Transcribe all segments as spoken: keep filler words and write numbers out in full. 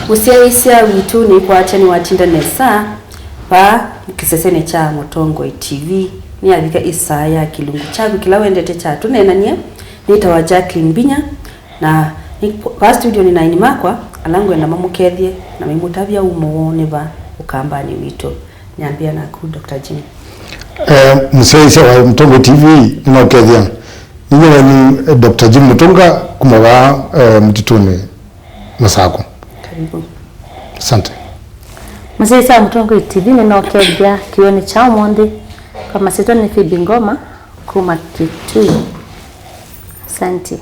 Mũsyaĩĩsya witũ nĩkwatya nĩwatinda nesa vaa kĩsesenĩ kya Mũtongoi T V. Nĩyavika ĩsaa ya kĩlungu kyaku kĩla wendete kya Tũneenany'e. Nĩtawa Jacqueline Mbinya, na nĩ vaa studio nĩ na aini makwa ala ngwenda mamũkethye na maimũtavya umo woo nĩ va ũkambanĩ witũ. Nyambĩa naku, Doctor Jim. Eh, mũsyaĩĩsya wa Mũtongoi T V, nĩnokethya. Ninyie wenyu, eh, Doctor Jim Mũtũnga kuma vaa, eh, mũtitũnĩ Masakũ. Karibu. Asante. Mũsyaĩĩsya wa Mũtongoi T V, nĩnokethya kĩw'ũnĩ kya ũmũnthĩ. Kwa masyĩtwa nĩ Phoebe Ngoma kuma Kitui. Asante.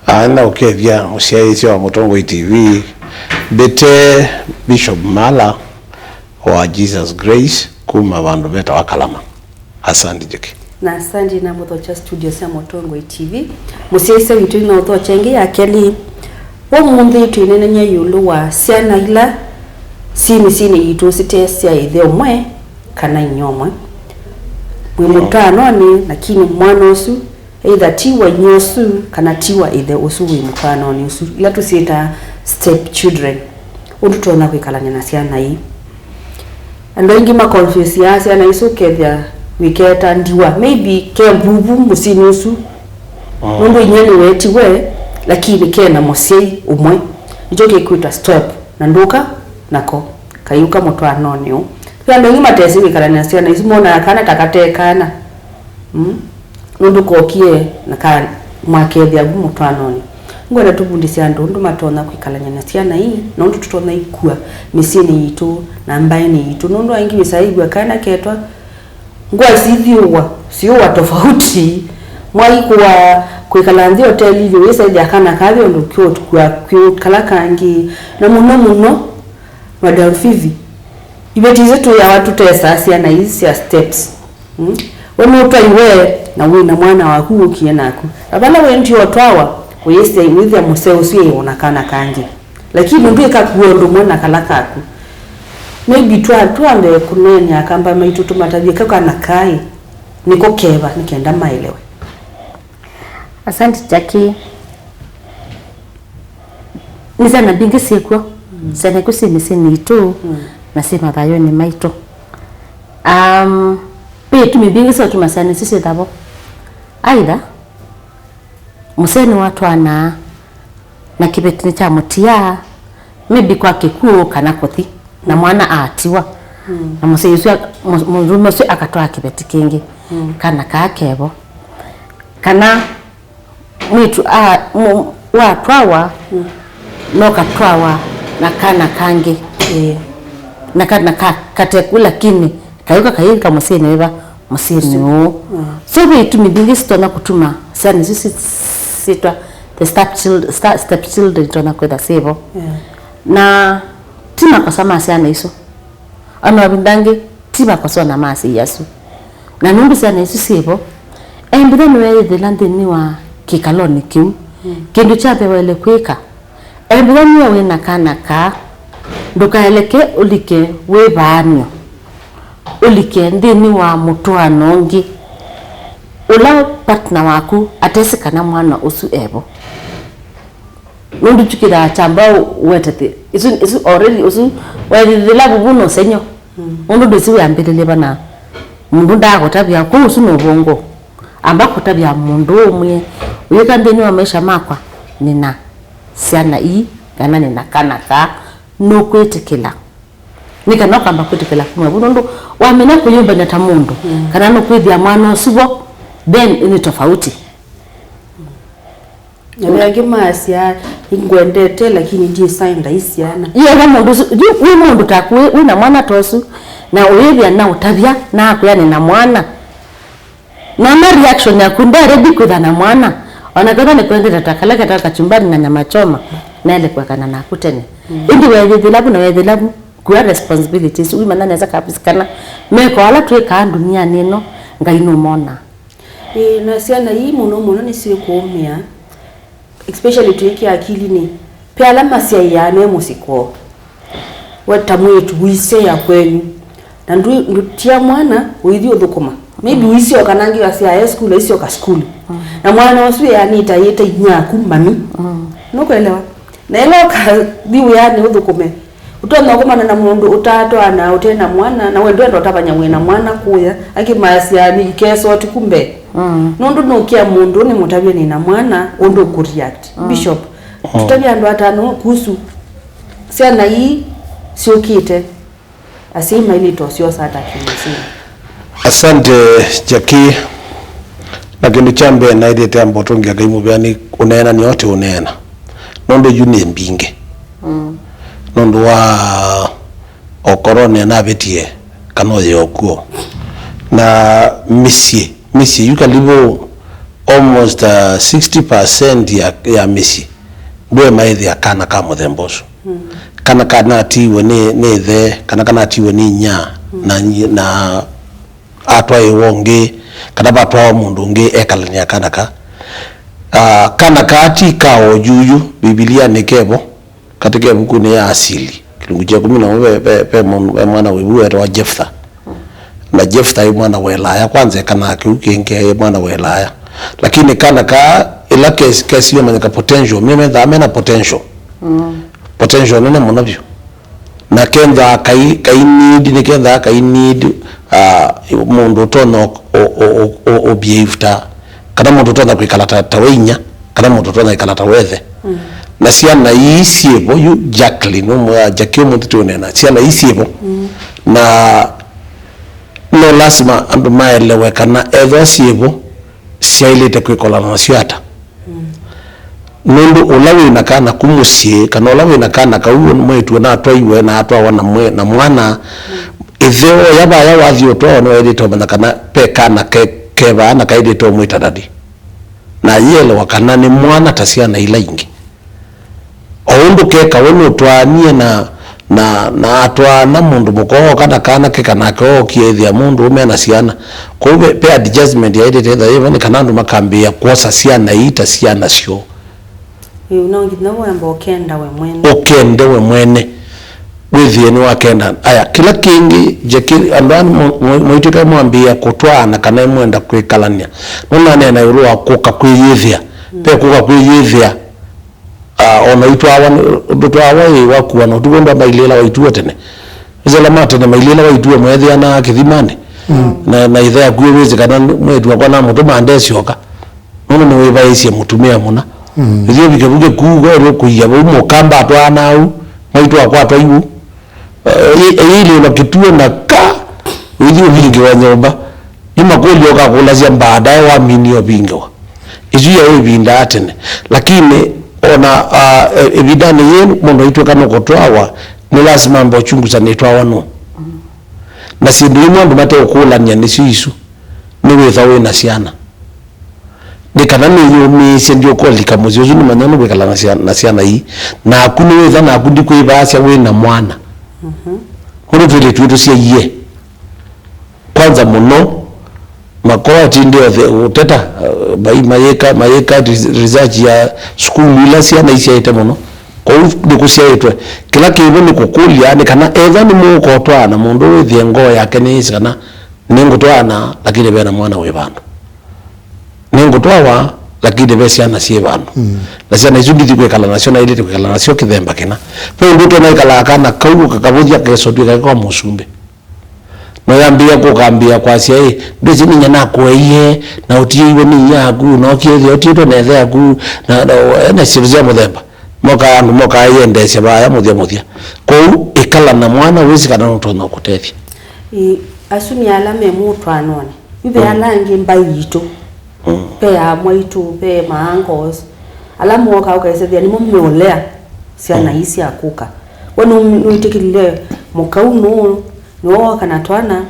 Aa, nĩnaũkethya mũsyaĩĩsya wa Mũtongoi T V, mbĩte Bishop Mala wa Jesus Grace kuma vandũ vetawa Kalama. Asante, Jackie. Na asante na mũthokya studio sya Mũtongoi T V. Mũsyaĩĩsya witũ, nĩ na ũthokya ĩngĩ ya kelĩ. Ũmũnthĩ twĩneenany'a ĩũlũ wa syana ila syĩ mĩsyĩnĩ yitũ site sya ĩthe ũmwe kana inyia ũmwe. Mwĩ mũtwaanonĩ, lakini mwana ũsu either ti wa inyia ũsu kana ti wa ĩthe ũsu wĩ mũtwaanonĩ ũsu, ila tũsyĩtaa step children. Ũndũ tũtonya kwĩkalany'a na syana ii. Andũ aingĩ makonfyũsĩaa syana isu, ũkethĩa wĩketa ndiwa, maybe ke vuvu mũsyĩnĩ ũsu. Mm. Nũndũ inyia nĩwetiwe, lakini ke na mũsyai ũmwe. Nĩkyo kĩkwĩtwa step, na ndũka nako, kaiũka mũtwaanonĩ ũũ. Kwĩ andũ aingĩ matesĩ kwĩkalany'a na syana isu, monaa kana ta kate kana. Mm? Nũndũ kokie na ka mwakethĩa vu mũtwaanonĩ. Ngwenda tũvundĩsye andũ ũndũ matonya kwĩkalany'a na syana ii, na ũndũ tũtonya ikua mĩsyĩnĩ yitũ na mbaĩnĩ yitũ. Nũndũ aingĩ wĩsaa ĩw'a kana ketwa ngũa sithyũwa, syũwa tofauti. Mwaikũa kwĩkala nthĩ otelinĩ, wĩsaĩthya kana kavya ũndũ kyũkua kwĩ kala kangĩ. Na mũno mũno, Madam Phoebe, iveti isu twĩawa tũtesaa syana ii sya steps. Mm? We nũtwaiwe na wĩ na mwana waku wũkie naku. Na vala wendie ũtwawa, ũyĩsya wĩthĩa mũseo ũsu eĩwona kana kangĩ. Lakini ndwĩka kua ũndũ ũmwe na kala kaku. Maybe twa twambe kũneenea akamba maitũ tũmatavye ka kana kaĩ nĩko keva nĩ kenda maelewe. Asante, Jackie. Nĩ syana mbingĩ syĩkw'o. Mm. Syana iku syĩ mĩsyĩnĩ itũ, mm, na syĩ mathayũnĩ maitũ. Um, ve itumi mbingĩ syotuma syana isu syĩthavo. Either mũsyai nĩwatwaanaa na kĩveti nĩkyamũtia, maybe kwa kĩkw'ũ kana kũthi, na mwana aatiwa. Mm. Na mũsyai ũsu ak-, mũ-, mũndũũme ũsu akatwaa kĩveti kĩngĩ, mm, kana kaa kevo. Kana mwĩĩtu a-, mũ-, watwawa, mm, no katwawa na kana kangĩ. Ĩĩ. Na kana ka-, kateku, lakini kayũka kayĩka mũsyĩnĩ wĩva? Mũsyĩnĩ ũũ. Mm. So, ve itumi mbingĩ sitonya kũtuma syana isu si-, syĩtwa the step chil-, sta-, step children itonya kwĩtha syĩvo. Yeah. Na ti makosa ma syana isu. Ona mavinda angĩ, ti makosa ona ma asyai asu. Na nũndũ syana isu syĩvo, embitha nĩweeyĩthĩla nthĩnĩ wa kĩkalonĩ kĩu. Mm. Kĩndũ kya mbee waĩle kwĩka, embitha nĩwe wĩ na kana kaa, ndũkaeleke ũlike wĩ vaan'yo, ũlike nthĩnĩ wa mũtwaano ũngĩ, ũla partner waku atesĩ kana mwana ũsu evo. Nũndũ tukĩthaa kyamba wetete. Isu, isu already, ũsu weethĩla vuvu nũsenyo. Mm. Nũndũ ndwĩsĩ wĩambĩlĩlye vana. Mũndũ ndaakũtavya, kwoou ũsu nĩ ũvũngũ. Amba kũtavya mũndũ ũmwĩe, ũyĩka nthĩnĩ wa maisha makwa, nĩna syana ii, kana nĩna kana kaa, nũkwĩtĩkĩla. Nĩ kana ũkamba kwĩtĩkĩla kuma vu, nũndũ wamina kũyũmbany'a ta mũndũ, mm, kana nũkwĩthĩa mwana ũsu vo, then nĩ tofauti. Na ve angĩ maasya, "Nĩngwendete, lakini ndiĩsaĩ ndaĩ syana." Yĩetha mũndũ ũsu, yu wĩ mũndũ taku, wĩ, wĩ na mwana ta ũsu, na ũyĩthĩa na ũtavya, na akwĩa nĩ na mwana. Nona reaction yaku, nde ready kwĩtha na mwana. Ona kethwa nĩkwendete ta kala keta kachumbari na nyama choma, naĩle kwekana naku tene. Mm. Ĩndĩ weethĩlavu na weethĩlavu, kua responsibilities, wĩmanya nesa kabisa kana meko ala twĩkaa ndunianĩ ĩno, Ngai nũmonaa. Ĩĩ, na syana ii mũno mũno nĩsyĩkũũmĩa, especially twĩ kĩakilinĩ. Ve ala masyaĩaa me mũsyĩ kwoo. We ta mwĩĩtu, ũisyaĩa kwenyu. Na ndũ-, ndũtia mwana ũithi ũthũkũma. Maybe ũisyoka nangĩ wasyaĩa sukulu, aisyoka sukulu. Mm. Na mwana ũsu eanĩte ayĩte inyia aku mami. Mm. Nũkwelewa? Na ĩla ũkathi wĩanĩ ũthũkũme, ũtonya ũkomana na mũndũ ũtatwaana ũte na mwana, na we ndwenda ũtavany'a wĩ na mwana kũya, angĩ maasya nĩ ikesoti kumbe. Mm. Nũndũ nũkĩa mũndũ nĩ mũtavye nĩ na mwana, ũndũ ũkũreact. Mm. Bishop, mm, tũtavye andũ atano kuhusu syana ii syũkĩte. Asyai mailĩte ũsyosa ata kĩmũsyĩnĩ? Asante, Jackie. Na kĩndũ kya mbee naĩlĩte amba ũtũngĩa Ngai mũvea nĩ ũneena nĩ oti ũneena. Nũndũ yu nĩ mbingĩ. Mm. Nũndũ wa okorwo nĩ navĩtie kana ũyĩ okuo. Na mĩsyĩ, mĩsyĩ yu karibu almost, uh, sixty percent ya, ya mĩsyĩ ndwĩ maĩthĩa kana ka mũthemba ũsu. Mm. Kana kanatiiwe nĩ, nĩ ĩthe, kana kanatiiwe nĩ inyia, mm, na nyi-, na atwaĩwa ũngĩ, kana vatwawa mũndũ ũngĩ ekalany'a kana ka. Ah, kana ka ti ka oyuyu, Biblia nĩ kevo, katika ĩvukunĩ ya Asili, kĩlungu kya ĩkũmi na ũmwe ve, ve, ve, mũndũ, ve mwana wĩvu wetawa Jeftha. Na Jeftha aĩ mwana wa Elaya, kwanza ekana kĩu kĩngĩ aĩ mwana wa Elaya. Lakini kana ka ĩla kes-, kesile manyaka potential, me methaa mena potential. Mm. Potential nene mũno vyũ. Na kenza kai, kai need, nĩ kenza kai need, ah, mũndũ ũtonya ũ, ũ, ũ, ũ, ũ behave ta, kana mũndũ ũtonya kwĩkala ta, ta we inya, kana mũndũ ũtonya kwĩkala ta we ĩthe. Mm. Na syana ii syĩvo, yu Jacqueline, ũmwe wa Jackie ũmũnthĩ tũũneena, syana ii syĩvo. Mm. Na no lasima andũ maelewe kana ethwa syĩvo, syaĩlĩte kwĩkolana nasyo ata. Mm. Nũndũ ũla wĩ na kana ku mũsyĩ, kana ũla wĩ na kana kau mwĩĩtu ũnatwaiwe na atwawa na mwe-, na mwana, mm, ĩthe oya vaya wathi ũtwawa nĩwaĩlĩte ũmanya kana ve kana ke, ke vaa na kaĩlĩte ũmwĩta daddy. Na ayĩelewa kana nĩ mwana ta syana ila ingĩ. O ũndũ kekawe nũtwaanie na, na, na atwaana mũndũ mũka ooka na kana ke kanake ookie ĩthĩa mũndũ ũme na syana. Kwoou ve, ve adjustment yaĩlĩte ĩtha yĩvo nĩ kana andũ makambĩĩa kwosa syana ii ta syana syoo. Ĩĩ, no nginya wamba ũkenda we mwene. Ũkende we mwene. Wĩthĩe nĩwakenda. Aya, kĩla kĩngĩ, Jackie, andũ aa mo-, mo-, moitw'ĩka mwambĩĩa kũtwaana kana mwenda kwĩkalany'a. Nũnaneena ĩũlũ wa kũka kwĩyĩthĩa. Mm. Ve kũka kwĩyĩthĩa. Ah, ona ũitwawa, ndũtwawa ĩ wakuwa na ũtukũ ndwa mailĩla waituo tene. Ĩsela ma tene mailĩla waituo meethĩanaa kĩthimanĩ. Mm. Na, na ĩthe yaku ĩwĩsĩ kana mwĩĩtu wakwa namũtũma ndesyoka. Nũndũ nĩwĩvaĩsye mũtumĩa mũna. Mm. Ĩthiĩ ũvike vu kĩkuu, we nũkũia vau mũkamba atwaana au, maitũ akwatwa iu. Eh, ĩ-, ĩilĩlwa kĩtuo na ka, ũithi ũvingĩwa nyũmba. Nĩ makũlyo ũkakũlasya baadaye waminie ũvingĩwa. Ĩsu yaĩ ĩvinda ya tene. Lakini ona, ah, e-, ĩvindanĩ yĩĩ mũndũ aitw'ĩka nũkũtwawa, nĩ lasima amba ũchunguza nĩtwawa nũũ. Na syĩndũ imwe andũ mateũkũlany'a nĩsyo isu, nĩwĩtha wĩ na syana. Nĩ kana nĩyũmĩĩsye ndyũkolika mũsyĩ ũsu nĩmanya nĩwĩkala na sya-, na syana ii. Naku nĩwĩtha naku ndikwĩvaasya wĩ na mwana. Mhm. Ũndũ twĩlĩtu witũ syaie. Kwanza mũno, makoa tindi othe ũteta, uh, mai-, mayĩka, mayĩka res-, research ya sukulu ila syana isyaĩte mũno. Kwoou nĩkũsyaĩtwe. Kĩla kĩvo nĩ kũkũlya nĩ kana ethwa nĩmũkotwaana mũndũ wĩthĩe ngoo yake nĩyĩsĩ kana nĩngũtwaana, lakini ve na mwana wĩ vandũ. Nĩngũtwawa, lakini ve syana syĩ vandũ. Mm. Na syana isu ndithi kwĩkala nasyo, naĩlĩte kwĩkala nasyo kĩthemba kĩna. Ve ũndũ ũtonya ĩkalaa kana kau ũkakavũthya kesotw'ĩka kwa mũsumbĩ. Na ũyambĩĩa kũkambĩĩa kwasya, "Ĩ, ndwĩsĩ ninyie nakũeie, na ũtiĩiwe nĩ inyia yaku, na ũkĩethĩa ũtiĩtwe na ĩthe yaku, na, na, na syĩndũ sya mũthemba." Mokaa andũ mokaa yendeesya vaya mũthya mũthya. Kwoou, ĩkala na mwana wĩsĩ kana nũtonya kũtethya. Ĩ, asu nĩ ala me mũtwaanonĩ. Yu ve, mm, ala angĩ mbaĩ yitũ. Mm. Ve amwaitũ, ve maangos. Ala mookaa ũkaisethĩa nĩmo meũlea syana, mm, ii sya kũka. We nũ-, nũĩtĩkĩlile mũkau nũũ nĩwooka na twana,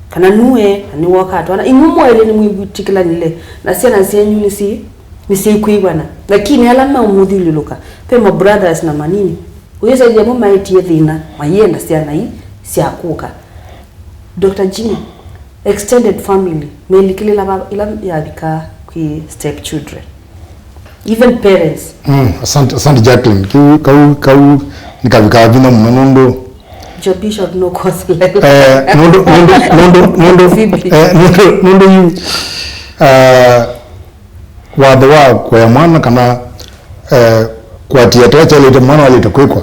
kana nue, na nĩwookaa twana. Inyw'ĩ mwaĩle nĩmwĩtĩkĩlanile, na syana syenyu nĩsi-, nĩsyĩkwĩw'ana. Lakini ala meũmũthyũlũlũka, ve ma brothers na manini, ũyĩsethĩa mo maetie thĩna, mayĩenda syana ii sya kũka. Doctor Jimmy, extended family, melikĩlĩla va ila yavika kwĩ step children, even parents. Mm, asante, asante Jacqueline. Kĩu, kau, kau nĩkavikaa vinya mũno nũndũ Joe Bishop nũkoselele. Eh, nũndũ, nũndũ, nũndũ, nũndũ, Phoebe. Eh, nũndũ, nũndũ yu, eh, watho wa kũea mwana kana, eh, kũatĩĩa kĩla kyaĩlĩte, mwana waĩlĩte kwĩkwa,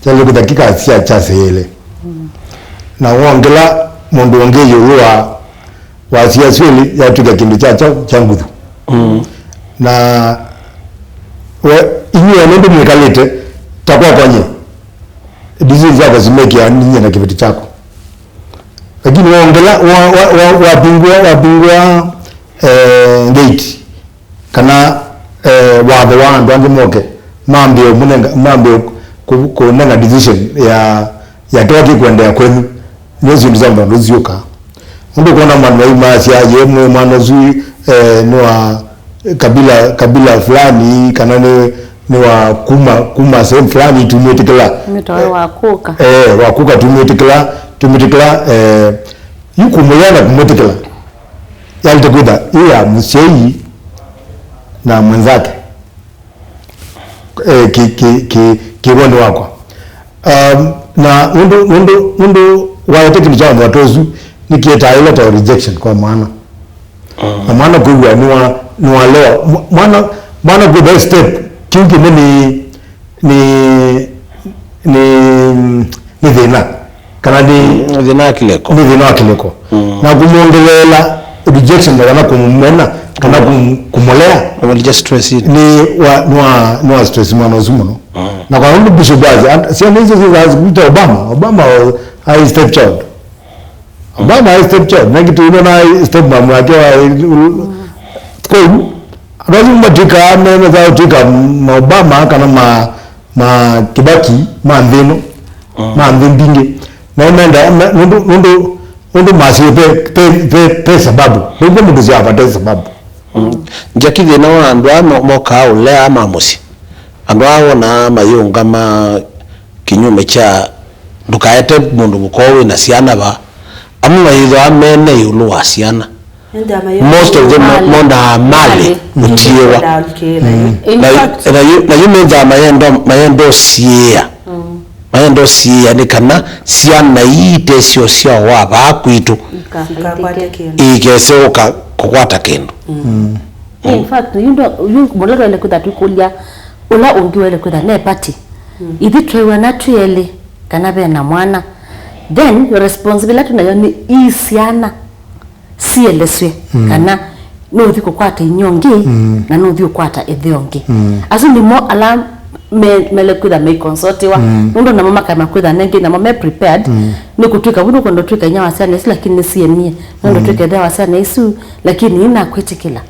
kyaĩlĩte kwĩthwa kĩkasya kyasya ĩlĩ. Na wongela mũndũ ũngĩ ĩũlũ wa, wa sya syĩlĩ, yatw'ĩka kĩndũ kya kyaũ, kya nguthu. Na we, inyuĩ nũndũ mwĩkalĩte, ta kwakwa nyie, decisions syakwa simekĩaa ninyie na kĩveti kyakwa. Lakini wongela, wa, wa, wa, wapingua, wapingua, eh, gate, kana, eh, watho wa andũ angĩ moke, mambĩe ũmũnenga, mambĩe kũ-, kũnenga decision ya, ya kĩla kĩkũendeea kwenyu, nĩ syĩndũ sya mũthemba ũsu syũkaa. Ũndũ ũkwona mwana waimasya, ye mwe mwana ũsu, eh, nĩ wa kabila, kabila fulani, kana nĩ, nĩ wa kuma, kuma sehemu fulani, tumwĩtĩkĩla. Mĩtawe wa kũka. Eh, wa kũka tumwĩtĩkĩla, tumwĩtĩkĩla, eh, yu kũmũya na kũmwĩtĩkĩla. Yaĩlĩte kwĩtha ĩ ya mũsyai na mwenzake, eh, ki, ki, ki, kĩwoni wakwa. Um, na nũndũ, nũndũ, nũndũ waete kĩndũ kya mũthemba ũsu, nĩkĩetaĩle ta rejection kwa mwana. Na mwana kwĩw'a nĩwa, nĩwalewa. Mwa-, mwana, mwana kwĩtha step, kĩu kĩmwe nĩ, nĩ, nĩ, nĩ thĩna, kana nĩ, mm, thĩna wa kĩleko, nĩ thĩna wa kĩleko. Mm. Na kũmwongeleela rejection, kana kũmũmena, kana kũm-, kũmũlea. Amũlĩkya stress. Nĩ wa, nĩ wa, nĩ wa stress mwana ũsu mũno. Mm. Na kwa ũndũ Bishop was, and syana icio syĩthaa sikuita Obama, Obama was a step child. Obama aĩ step child, na kĩtũino na step mom wake wa, kwoou andũ asu matw'ĩkaa me, methĩawa kũtw'ĩka ma Obama kana ma, ma Kibaki ma nthĩ ĩno, ma nthĩ mbingĩ. Na menda, me, nũndũ, nũndũ, nũndũ masĩ ve, ve, ve, ve sababu. Ndũkw'a mũndũ syava te sababu. Mm. Jackie, thĩna wa andũ aa mo-, mokaa ũlea ma mũsyĩ. Andũ aa wonaa mayĩũngama kĩnyume kya ndũkaete mũndũ mũka wĩ na syana va, amwe mayĩthwa mene ĩũlũ wa syana. Most of them mo-, monaa malĩ ũtiĩwa. Na yu, na yu, na yu methĩawa mayenda, mayenda ũsiĩĩa. Mayenda ũsiĩĩa nĩ kana syana ii itesyo sya wa vaa kwitũ ikese ũka kũkwata kĩndũ. In fact, you know, yu mũndũ twaĩle kwĩtha twĩkũlya, ũla ũngĩ waĩle kwĩtha ne party. Ithyĩ tweew'ana twĩ elĩ kana ve na mwana, then your responsibility nayo nĩ ii syana sielesw'e kana nũthi kũkwata inyia ũngĩ na nũthi ũkwata ĩthe ũngĩ. Asu nĩmo ala me-, mele kwĩtha meikonsotiwa, nũndũ namo makaema kwĩtha nengĩ namo me prepared nĩ kũtw'ĩka vu nũkwenda ũtw'ĩka inya wa syana isu, lakini nĩsiemie nũndũ twĩka ĩthe wa syana isu, lakini ĩnakwĩtĩkĩla.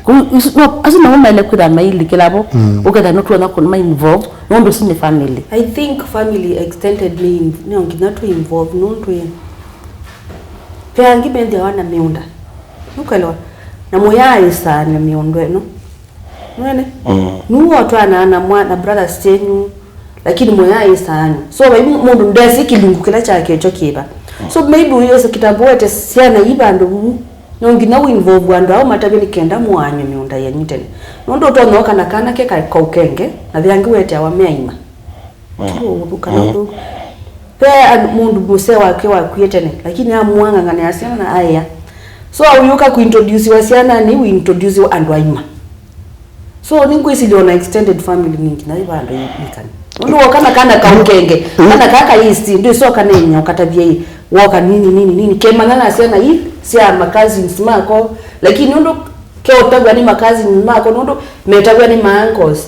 Kũu, isu, no, asu namo maĩle kwĩtha mailikĩla vo, ũketha nũtwona kũndũ ma involve, nũndũ isu nĩ family. I think family extended nĩ, no nginya tũ involve, nũndũ ĩ, ve angĩ methĩawa na mĩũnda, nũkwelewa, na mũyaaĩsaanw'a mĩũnda ĩno. Nĩwene? Nũũ ũtwaanaa na mwa-, na brothers kyenyu, lakini mũyaaĩsaanw'a. So, vai mũndũ ndesĩ kĩlungu kĩla kyake kyo kĩva. So, maybe ũyĩsa kĩtambo wete syana ii vandũ vuu. No nginya ũinvolve andũ ao matavye nĩ kenda mũaany'e mĩũnda yenyu tene. Nũndũ ũtonya ũka na kana ke ka-, kaũkenge, na ve angĩ weteawa me aima. Ti ũvũthũ kana ũthũku. Ve andũ, mũndũ mũsee wake wakwie tene, lakini amũang'ang'anĩa syana na aĩa. So, aũyũka kũintroduciwa syananĩ, ũintroduciwa andũ aima. So, nĩngwĩsilya ona extended family nĩ nginya ĩ vandũ ĩlikani. Nũndũ woka na kana kaũkenge, kana kaa ka east, ndwĩsoka nenya ũkatavya ĩ, woka nini, nini, nini. Kemanya na syana ii sya ma cousins mako, lakini nũndũ keũtavw'a nĩ ma cousins mako, nũndũ metavw'a nĩ ma uncles.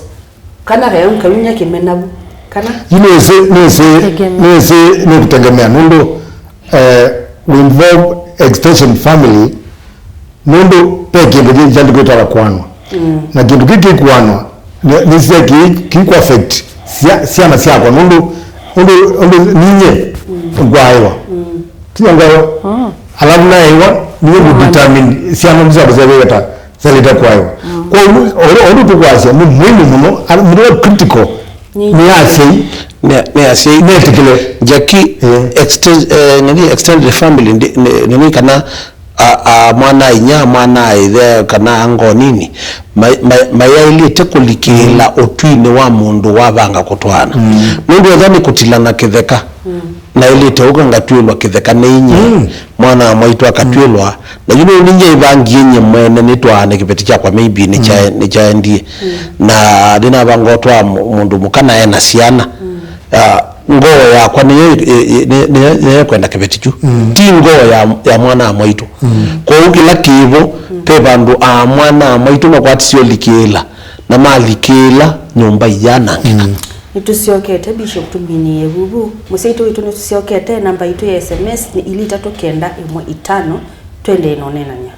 Kana kayo kaunya kĩmenavu. Kana yu nĩsĩ, nĩsĩ, nĩsĩ nĩkũtengemea nũndũ, eh, we involve extension family, nũndũ ve kĩndũ kĩ-, kyaandĩkĩtwe kwĩtwa kũanwa. Na kĩndũ kĩu kĩkũanwa, nĩ, nĩsĩ kĩ-, kĩkũ affect sya-, syana syakwa, nũndũ, nũndũ, nũndũ ninyie ngwaĩwa. Tinya ngwaĩwa. Alafu naĩwa, ninyie ngũ determine syana syakwa syavĩta, syalĩte kwaĩwa. Kwoou, ũndũ, ũndũ tũkwasya, nĩ muhimu mũno, and mũno critical, nĩ asyai. Nĩ, nĩ asyai. Metĩkĩle. Jackie, extend-, eh, nini, extended family, ndi-, nĩ, nini kana a, a, mwana a inya, mwana a ĩthe, kana a ngoo nini, ma-, ma-, mayaĩlĩte kũlikĩĩla ũtwinĩ wa mũndũ wavanga kũtwaana. Nũndũ ethwa nĩ kũtilana kĩtheka, Mm. Naĩlĩte ũka ngatw'ĩlwa kĩtheka nĩ inyie, mm, mwana wa mwaitũ akatw'ĩlwa. Mm. Na yu nĩnĩngya ĩvangie nyie mwene nĩtwaane kĩveti kyakwa, maybe nĩkya-, mm, nĩkyaendie. Mm. Na nĩnavanga ũtwaa mũ-, mũndũ mũka na ena syana. Mm. Ah, ngoo yakwa nĩyo ĩ-, ĩ-, ĩ-, nĩ-, nĩyo, nĩyo ĩkwenda kĩveti kyu. Mm. Ti ngoo ya, ya mwana wa mwaitũ. Mm. Kwoou kĩla kĩvo, mm, ve vandũ a mwana wa mwaitũ makwatisye ũlikĩĩla, na malikĩĩla nyũmba iyanangĩka. Mm. Nĩtũsyokete, Bishop, tũminĩe vuvu. Mũsyaitũ witũ nĩtũsyokete, namba itũ ya S M S nĩ ilĩ itatũ kenda ĩmwe itano. Twendee na ũneenany'a.